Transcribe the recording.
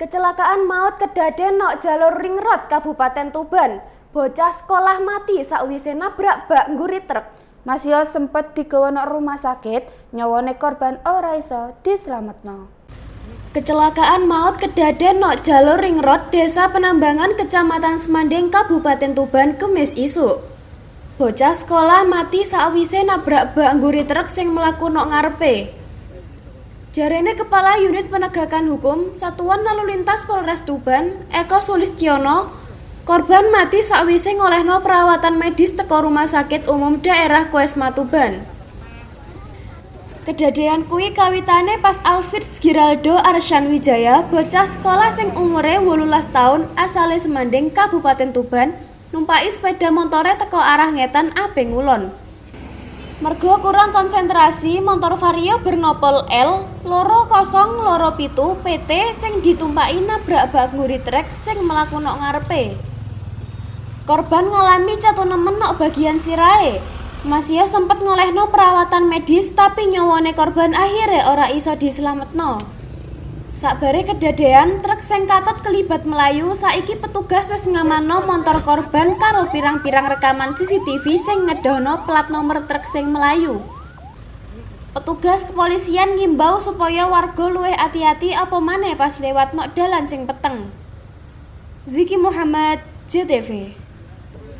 Kecelakaan maut kedaden nok jalur Ring Road Kabupaten Tuban. Bocah sekolah mati sakwise nabrak bak mburi truk. Masio sempet digawa nok rumah sakit, nyawane korban ora iso dislametno. Kecelakaan maut kedaden nok jalur Ring Road Desa Penambangan, Kecamatan Semanding, Kabupaten Tuban, Kemis isuk. Bocah sekolah mati sakwise nabrak bak mburi truk sing mlaku nok ngarepe. Jarene Kepala Unit Penegakan Hukum Satuan Lalu Lintas Polres Tuban, Eko Sulistiono, korban mati sakwise ngolehno perawatan medis teko Rumah Sakit Umum Daerah Koesma Tuban. Kedadean kuwi kawitane pas Alfred Giraldo Arsyan Wijaya, bocah sekolah sing umure 18 tahun asale Semanding, Kabupaten Tuban, numpaki sepeda montore teko arah ngetan ape ngulon. Mergo kurang konsentrasi, motor Vario bernopol L 2027 PT sing ditumpaki nabrak bak mburi truk sing mlaku nok ngarepe. Korban ngalami catu nemen nok bagian sirahe. Masio sempet ngolehno perawatan medis, tapi nyawane korban akhire ora iso dislametno. Sakbare kedadean, truk sing katut kelibat melayu. Saiki petugas wis ngamanno montor korban karo pirang-pirang rekaman CCTV sing ngedohno plat nomor truk sing melayu. Petugas kepolisian ngimbau supaya warga luwih ati-ati, apa maneh pas lewat nok dalan sing peteng. Ziki Muhammad, JTV.